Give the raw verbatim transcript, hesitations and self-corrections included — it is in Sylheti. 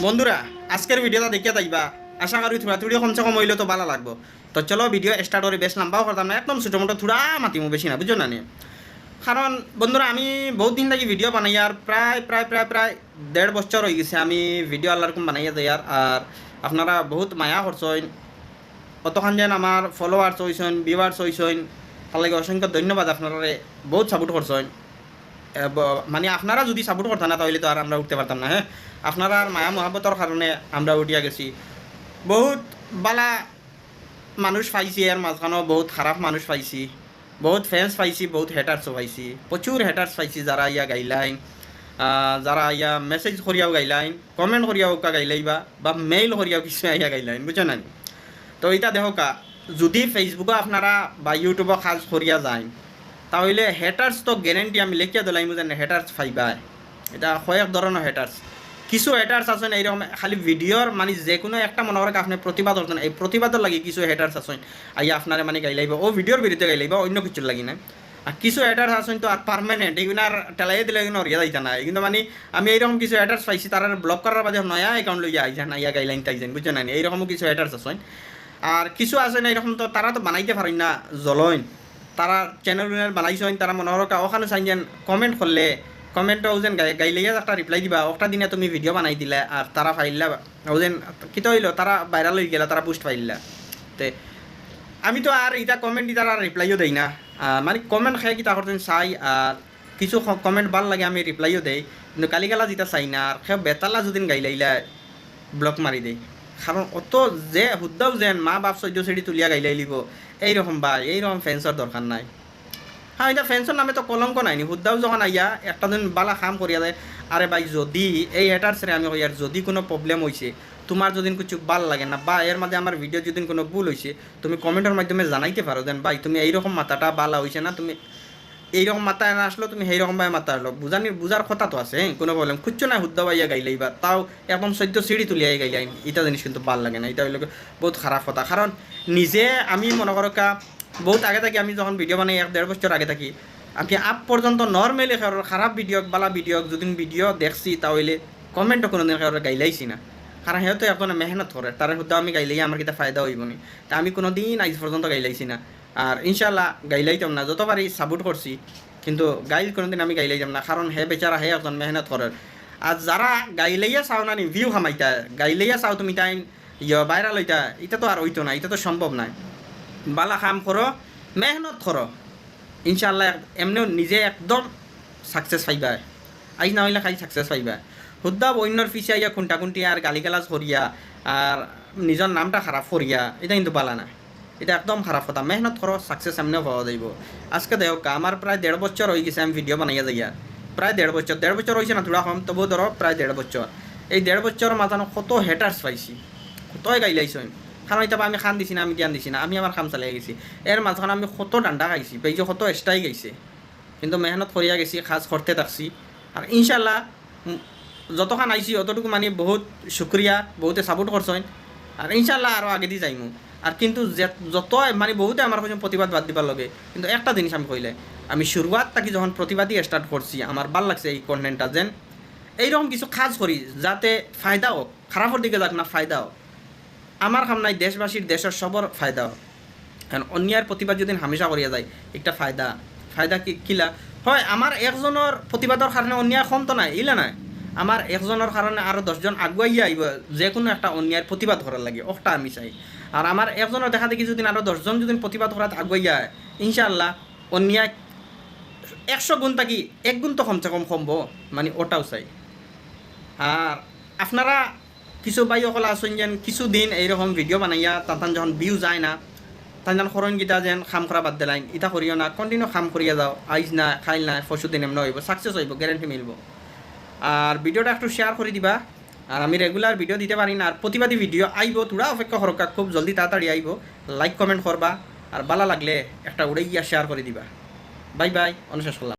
বন্ধুরা, আজকের ভিডিওটা দেখিয়া যাইবা, আশা করি থুড়া থুড়ি কমসে কম অইলেও তো ভালা লাগবো। তো চলো ভিডিও স্টার্ট করি, বেশ লম্বাও করতাম না, একদম ছোটো মোটো থুড়া মাতিমু, বেশি না, বুঝছো না নি? কারণ বন্ধুরা, আমি বহুত দিন থাকি ভিডিও বানাইয়ার, প্রায় প্রায় প্রায় প্রায় দেড় বছর অই গেছে আমি ভিডিও আল্লাহর হুকুম বানাইয়া যাইয়ার। আর আপনারা বহুত মায়া করছইন, অতখান যেন আমার ফলোয়ার্স অইছইন, ভিউয়ার্স অইছইন, তার লাগি অসংখ্য ধন্যবাদ আপনারারে, বহুত সাপোর্ট করছইন। এ, ব-, মানে আপনারা যুদি সাপোর্ট করতা না, তাইলে তো আর আমরা উঠতে পারতাম না। হ্যাঁ, আপনারার মায়া মহব্বতর কারণে আমরা উঠিয়া গেছি। বহুত ভালা মানুষ পাইছি, এর মাঝখানেও বহুত খারাপ মানুষ পাইছি, বহুত ফ্যান্স পাইছি, বহুত হেটার্সও পাইছি। প্রচুর হেটার্স পাইছি, যারা আইয়া গাইলাইন, আহ, যারা আইয়া মেসেজ করিয়াও গাইলাইন, কমেন্ট করিয়াও উকা গাইলাইবা, বা মেইল করিয়াও কিছু আইয়া গাইলাইন, বুঝছো না নি? তো ইটা দেখো কা, যুদি ফেসবুকো আপনারা বা ইউটিউবো কাজ করিয়া যাইন, তাইলে হেটার্স তো গ্যারান্টি আমি লেখিয়া দিলাইমু যে হেটার্স পাইবায়। ইটা কয়েক ধরনর হেটার্স। কিছু হেটার্স আছইন এইরকম খালি ভিডিওর, মানে, যে কোনো একটা, মনে করো আপনি প্রতিবাদ করছইন, এই প্রতিবাদর লাগি কিছু হেটার্স আছইন, আইয়া আপনারে, মানে, গাইলাইবা, ও ভিডিওর বিরুদ্ধে গাইলাইবা, অন্য কিছুর লাগি না। আর কিছু হেটার্স আছইন তো আর পার্মানেন্ট, এগুন আর ঠেলাইয়া দিলে এগুন হরিয়া যাইতা না। কিন্তু, মানে, আমি এইরকম কিছু হেটার্স পাইছি, তারারে ব্লক করার বাদে নয়া অ্যাকাউন্ট লইয়া আইযাইন, আইয়া গাইলাইন তাইযাইন, বুঝছো না নি? এইরকম কিছু হেটার্স আছইন। আর কিছু আছইন এইরকম তো, তারা তো বানাইতে পারইন না, জ্বলইন। তারা চ্যানেল উইনার বানাইছইন, তারা মনে করো কা-, ওখানে চাইন যেন কমেন্ট করলে, কমেন্টও যেন গাই-, গাইলাইয়া একটা রিপ্লাই দিবা, একটা দিনে তুমি ভিডিও বানাই দিলে, আর তারা পাইলা, ও যেন কিতা অইলো, তারা ভাইরাল অই গেলা, তারা বুস্ট পাইলা। তে আমি তো আর ইটা কমেন্ট ইতার আর রিপ্লাইও দেই না। আহ, মানে, কমেন্ট খেয়ে কিতা করতেন চাই, আর কিছু ক-, কমেন্ট ভালা লাগে আমি রিপ্লাইও দেই, কিন্তু গালিগালাজ ইতা চাই না। আর কেউ বেতালা যুদিন গাইলাইলা, ব্লক মারি দেই। কারণ অত যে হুদ্দাও যেন মা বাপ চৈদ্দ সিঁড়ি তুলিয়া গাইলাইলিবো, এইরকম ভাই, এইরকম ফ্যান্সর দরকার নাই। হ্যাঁ, ইটা ফ্যান্সর নামে তো কলঙ্ক নাইনি। হুদ্দাও যখন আইয়া একটা দিন ভালা কাম করিয়া যায়, আরে ভাই, যুদি এই হেটার্সরে আমি কই, আর যুদি কোনো প্রবলেম অইছে, তুমার যুদি কিছু ভালা লাগে না, বা এর মাঝে আমার ভিডিও যুদি কোনো ভুল অইছে, তুমি কমেন্টর মাধ্যমে জানাইতে পারো যেন, ভাই, তুমি এইরকম মাতাটা ভালা অইছে না, তুমি এইরকম মাতায় না আসলো, তুমি সেইরকম ভাবে মাতায় আসলো। বুঝানি, বুঝার কথা তো আছে, হ্যাঁ, কোনো প্রবলেম কিচ্ছু নাই। হুদ্দা বাইয়া গাইলাইবা, তাও একদম চৈদ্দ সিঁড়ি তুলিয়া গাইলাইন, ইটা জিনিস কিন্তু ভালা লাগে না, ইটা অইলো গি বহুত খারাপ কথা। কারণ নিজে আমি মনে করো কা, বহুত আগে থাকি আমি যখন ভিডিও বানাই, এক দেড় বছর আগে থাকি, আমি আপ পর্যন্ত নর্মালি কারোর খারাপ ভিডিও, ভালা ভিডিও, যুদি ভিডিও দেখছি, তা অইলে কমেন্টও কোনোদিন কারোর গাইলাইছি না। কারণ হে তো একজনে মেহনত করে, তারে হুদ্দা আমি গাইলেই আমার কিতা ফায়দা অইবো নি? তা আমি কোনোদিন আইজ পর্যন্ত গাইলাইছি না। আর ইনশাআল্লাহ গাইলাইতাম না, যত পারি সাপোর্ট করছি, কিন্তু গাইল কোনোদিন আমি গাইলাইতাম না, কারণ হে বেচারা, হে একজন মেহনত করের। আর যারা গাইলাইয়া চাও না নি ভিউ কামাইতা, গাইলাইয়া চাও তুমি তাইন ইয়া ভাইরাল অইতা, ইটা তো আর অইতো না, ইটা তো সম্ভব নায়। ভালা কাম করো, মেহনত করো, ইনশাআল্লাহ এক-, এমনেও নিজে একদম সাকসেস পাইবা। আইজ না অইলে কাইল সাকসেস পাইবা। হুদ্দা অইন্যর পিছে আইয়া খুনটাখুনটি আর গালিগালাজ করিয়া আর নিজর নামটা খারাপ করিয়া, ইটা কিন্তু ভালা না। ইটা একদম খারাপ কথা। মেহনত করো, সাকসেস এমনেও পাওয়া যাইবো। আজকে দেখো, আমার প্রায় দেড় বছর অই গেছে আমি ভিডিও বানাইয়া যাইয়া। প্রায় দেড় বছর, দেড় বছর অইছে না, থুড়া কম, তবুও ধরো প্রায় দেড় বছর। এই দেড় বছর মাঝখানো কত হেটার্স পাইছি, কতই গাইলাইছইন। কারণ ইতা আমি কান দিছি না, আমি ধ্যান দিছি না, আমি আমার কাম চালাই গেছি। এর মাঝখানো আমি কত ডান্ডা খাইছি, পেজে কত স্ট্রাইক আইছে। কিন্তু মেহনত করিয়া গেছি, কাজ করতে থাকছি। আর ইনশাআল্লাহ, উম, যতখান আইছি অতটুকু মানে বহুত শুক্রিয়া, বহুতে সাপোর্ট করছইন। আর ইনশাআল্লাহ আরও আগেদি যাইমু। আর কিন্তু যে-, যত মানে বহুতে আমার কইছইন প্রতিবাদ বাদ দিবার লগে, কিন্তু একটা জিনিস আমি কইলে, আমি শুরুয়াত থাকি যখন প্রতিবাদই স্টার্ট করছি, আমার ভালা লাগছে এই কন্টেন্টটা, যেন এইরকম কিছু কাজ করি যাতে ফায়দা হোক, খারাপর দিকে যাক না, ফায়দা হোক। আমার কাম নাই, দেশবাসীর, দেশর সবর ফায়দা হোক। কারণ অন্যায়ের প্রতিবাদ যুদি হামেশা করিয়া যায়, একটা ফায়দা, ফায়দা কি, কিলা? হয় আমার একজনর প্রতিবাদর কারণে অন্যায় কমতো নায়, ইলা নায়। আমার একজনর কারণে আরও দশজন আগুয়াইয়া আইবো, যে কোনো একটা অন্যায়ের প্রতিবাদ করার লাগি, ওটা আমি চাই। আর আমার একজনর দেখা দেখি যুদি আরও দশজন যুদি প্রতিবাদ করাত আগুয়াইয়া আয়, ইনশাআল্লাহ অন্যায় একশো গুণ থাকি এক গুণ তো কমসে কম কমবো, মানে ওটাও চাই। আর আপনারা কিছু ভাই অকল আছইন যেন কিছু দিন এইরকম ভিডিও বানাইয়া তান তান যখন ভিউ যায় না, তান তান করইন কিতা যেন কাম করা বাদ দিলাইন, ইতা করিও না, কন্টিনিউ কাম করিয়া যাও, আইজ না, কাইল না, পরশু দিন এমনে অইবো, সাকসেস অইবো, গ্যারান্টি মিলবো। আর ভিডিওটা একটু শেয়ার করি দিবা। আর আমি রেগুলার ভিডিও দিতে পারি না, আর প্রতিবাদী ভিডিও আইবো, থুড়া অপেক্ষা করউক্কা, খুব জলদি তাড়াতাড়ি আইবো। লাইক কমেন্ট করবা, আর ভালা লাগলে একটা উড়াইয়া শেয়ার করি দিবা। বাই বাই, অনো শেষ করলাম।